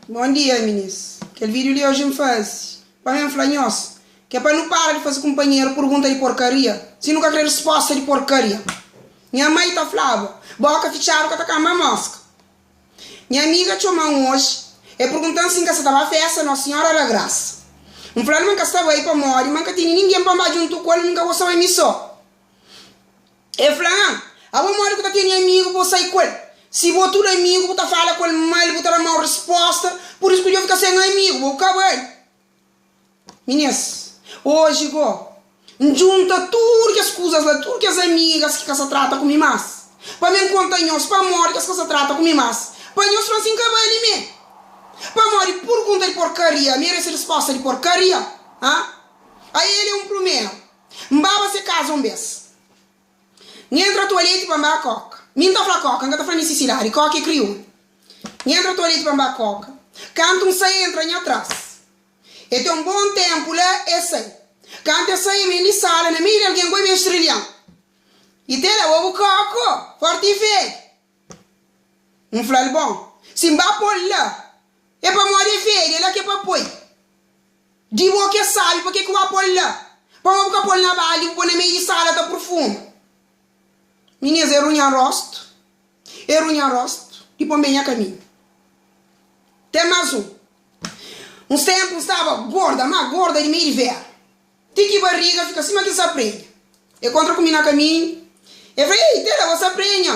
Bom dia minis, kel video li oji nfazi pa mi nfla nhos ke pa nu para di fazi kunpanheru purgunta di porkaria si nu ka kre risposta di porkaria. Nha mai ta flaba, boka fitxadu ka ta kanba moska. Nha amiga txoman oji e purguntan si nka sa ta ba festa Nossa Senhora da Graça. Nflal ma nka sta bai pamodi ma nka tene ningen pa nba djuntu ku el mi nka gosta bai mi so. E fla-m, Abo modi ku ta tene amigu pa bo sai ku el? Si bo tudu amigu bu ta fala ku el mal, bu ta da mau risposta, pur isu ku djo fika sen amigu, bo ka bai. Minis, oji go, N djunta tudu kes kuzas la, tudu kes amigas ki ka sa trata ku mi mas, pa mi N konta nhos pamodi ki es ka sa trata ku mi mas, pa nhos fla-m si N ka bali me. Pamodi purgunta di porkaria merese risposta di porkaria. Ha? Ael é un prumeru. N baba se kaza un bes. N entra tualeti pa N ba koka. Mi N ta fla koka, N ka ta fla nisisidadi, koka é kriolu. N entra tualeti pa N ba koka. Kantu N sai, e entra nha tras. E ten un bon tenpu la, e sai. Kantu e sai, e ben di sala, na meiu di algen, ku e ben strilhan. I te la, bo bu koko, forti fedi. N fla-l, Bon, si N ba pô-l la, é pamodi é fedi, é la ki é pa poi. Di bo ki é sabi, pa ke ki bu ba pô-l la? Pamodi bu ka pô-l na baldi, bu pô na meiu di sala ta purfuma. Minês, é runha rostu, é runha rostu, dipôs N ben nha kaminhu. Ten más un. Uns ténpu N staba gorda, má gorda di meiu di véra. Ti ki bariga fika sima ki N sa prenha. E kontra ku mi na kaminhu, e fla, Ei, Tela, bo sa prenha?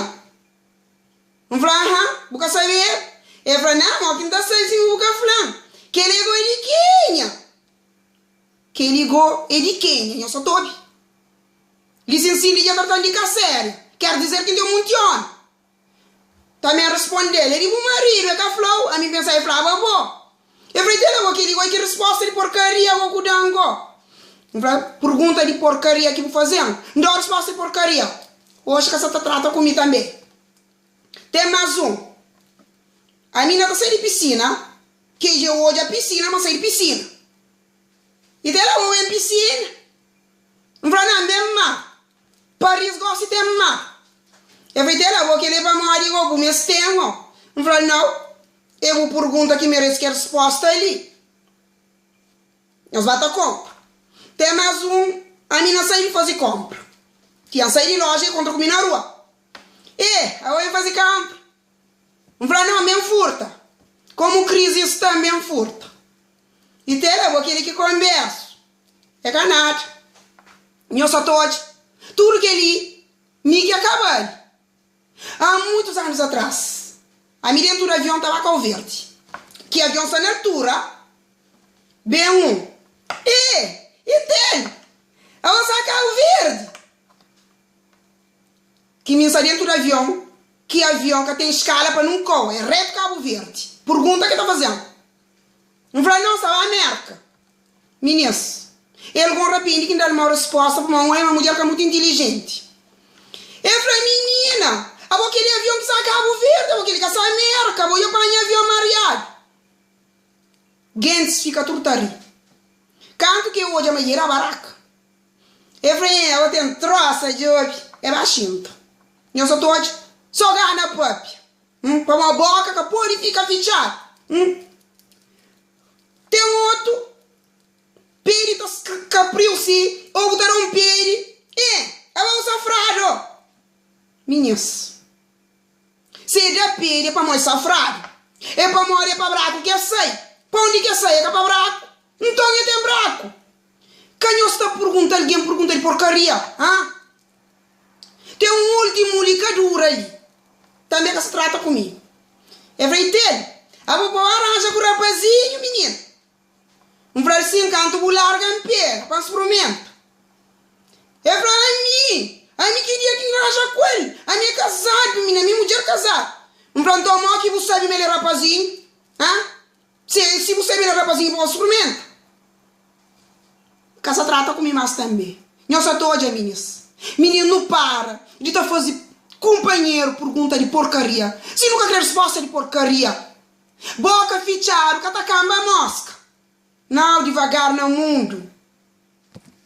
N fla, Aha, bu ka sabe? E fla, Ná, mo ki N ta sabe sima bu ka fla-m. Kel-li go é di kenha? Kel-li go é di kenha? Nhos sa ta obi? Lisensin di dja trata-m di ka séria. Ker dizer ki N ten munti ómi. Tamé responde-l, É di bu maridu, e ka fla-u? Ami pensa e flaba bo. E fla, Tela bo keli goi ki risposta di porkaria go ku dan go? N fla, Purgunta di porkaria ki bu faze-m, N da-u risposta di porkaria. Oxi ka sa ta trata ku mi tambe. Ten mas un. Ami na ta sai di pisina, ke dja odja pisina ma sai di pisina. I tela bo ben pisina. N fla, Na, N ben mar. Paris gosi ten mar. El fla, Tela, bo keli pamodi go bu meste-m o? N fla, Nau, e bu purgunta ki merese kel risposta li. Nhos ba ta konpra. Ten mas un, ami na sai di faze konpra. Ki N sai di loja e kontra ku mi na rua. E, abo ben faze konpra? N fla, Nau, N ben furta. Komu krizi sta, N ben furta. I tela, bo keli ki konbersu. É ka nada. Nho sa ta odja tudu kel-li, mi ki akaba-l. Há muitus anus atrás, ami dentu di avion ta ba Kau Verdi. Ki avion sta na altura, ben un, E! E ten! Abo sa Kau Verdi! Ki mi sta dentu di avion, ki avion ka ten skala pa nun kau, é retu Kabu Verdi. Purgunta ke ta faze-m. N fla, Nau, sta ba Merka. Minis, el gon rapende ki N da-l mau resposta pamodi N oia ma mudjer ka mutu intilijenti. El fla, Minina, abo kel-li avion ki sta na Kabu Verdi, abo kel-li ka sta Merka, abo dja panha avion mariadu. Gentis fika tudu ta ri. Kantu ki e odja ma dja e da baraka, el fla, Ê, abo ten trosa, djobi. E ba xinta. Nhos sa ta odja so gana papia, pamodi boka ka pode fika fitxadu. Ten otu pedi ta kapriu si o bu ta da un pedi e aba bu safradu minis si e da pedi é pamodi safradu é pamodi é pa braku ke sai pa undi ke sai é ka pa braku nton e ten braku ka nhos ta purgunta algen purgunta di porkaria ha Ten un ultimu li ka dura li tanbe ka sa trata ku mi. E fla, Itel, abo bo aranja ku rapazinhu, mininu? N fla-l, Sin, kantu bu larga N pega pa N sprumenta. E fla, Ami? Ami ki dia ki N ranja ku el? Ami é kazadu, mininu, ami é mudjer kazadu. N fla, Nton, moki bu sabe ma el é rapazinhu? Ha? Si, si bu sabe el é rapazinhu, pa bo sprumenta? Ka sa trata ku mi mas tanbe. Nhos sa ta odja minis. Minis nu para di ta faze kunpanheru purgunta di porkaria. Si nu ka kre risposta di porkaria. Boka fitxadu ka ta kanba moska. Nau divagar na mundu.